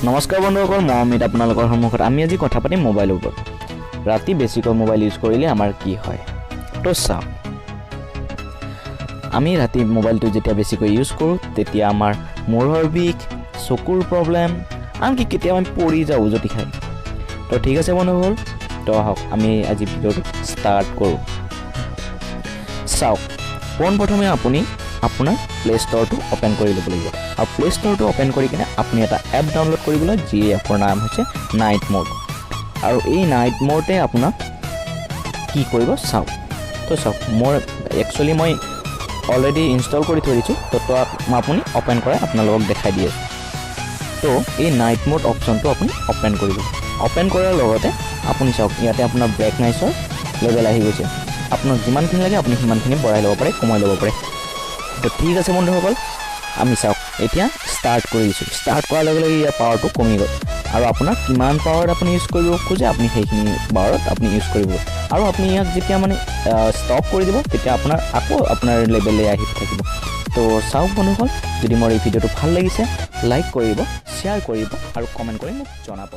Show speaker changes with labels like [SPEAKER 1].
[SPEAKER 1] নমস্কাৰ বন্ধুসকল, মই অমিত আপোনালোকৰ সন্মুখত। আমি আজি কথা পাতিম মোবাইলৰ ওপৰত। ৰাতি বেছিকৈ মোবাইল ইউজ কৰিলে আমাৰ কি হয়? তো চাওক, আমি ৰাতি মোবাইলটো যেতিয়া বেছিকৈ ইউজ কৰোঁ, তেতিয়া আমাৰ মূৰৰ বিষ, চকুৰ প্ৰব্লেম, আনকি কেতিয়াবা আমি পৰি যাওঁ উজতি খাই। তো ঠিক আছে বন্ধুসকল, তো আহক আমি আজি ভিডিঅ'টো ষ্টাৰ্ট কৰোঁ। চাওক, পোনপ্ৰথমে আপুনি আপোনাৰ প্লে' ষ্ট'ৰটো অ'পেন কৰি ল'ব লাগিব আৰু প্লে' ষ্ট'ৰটো অ'পেন কৰি কিনে আপুনি এটা এপ ডাউনলোড কৰিবলৈ, যি এপৰ নাম হৈছে নাইট মোড। আৰু এই নাইট মোডে আপোনাক কি কৰিব চাওক। তো চাওক, মোৰ একচুৱেলি মই অলৰেডি ইনষ্টল কৰি থৈ দিছোঁ। তো আপুনি অ'পেন কৰাই আপোনালোকক দেখাই দি আছোঁ। তো এই নাইট মোড অপশ্যনটো আপুনি অ'পেন কৰিব। অ'পেন কৰাৰ লগতে আপুনি চাওক, ইয়াতে আপোনাৰ ব্ৰাইটনেছৰ লেভেল আহি গৈছে। আপোনাক যিমানখিনি লাগে আপুনি সিমানখিনি বঢ়াই ল'ব পাৰে, কমাই ল'ব পাৰে। তো ঠিক আছে বন্ধুসকল, আমি চাওক এতিয়া ষ্টাৰ্ট কৰি দিছোঁ। ষ্টাৰ্ট কৰাৰ লগে লগে ইয়াৰ পাৱাৰটো কমি গ'ল আৰু আপোনাক কিমান পাৱাৰত আপুনি ইউজ কৰিব খোজে, আপুনি সেইখিনি পাৱাৰত আপুনি ইউজ কৰিব। আৰু আপুনি ইয়াক যেতিয়া মানে ষ্টপ কৰি দিব, তেতিয়া আপোনাৰ আকৌ আপোনাৰ লেভেলে আহি থাকিব। তো চাওক বন্ধুসকল, যদি মোৰ এই ভিডিঅ'টো ভাল লাগিছে, লাইক কৰিব, শ্বেয়াৰ কৰিব আৰু কমেণ্ট কৰি মোক জনাব।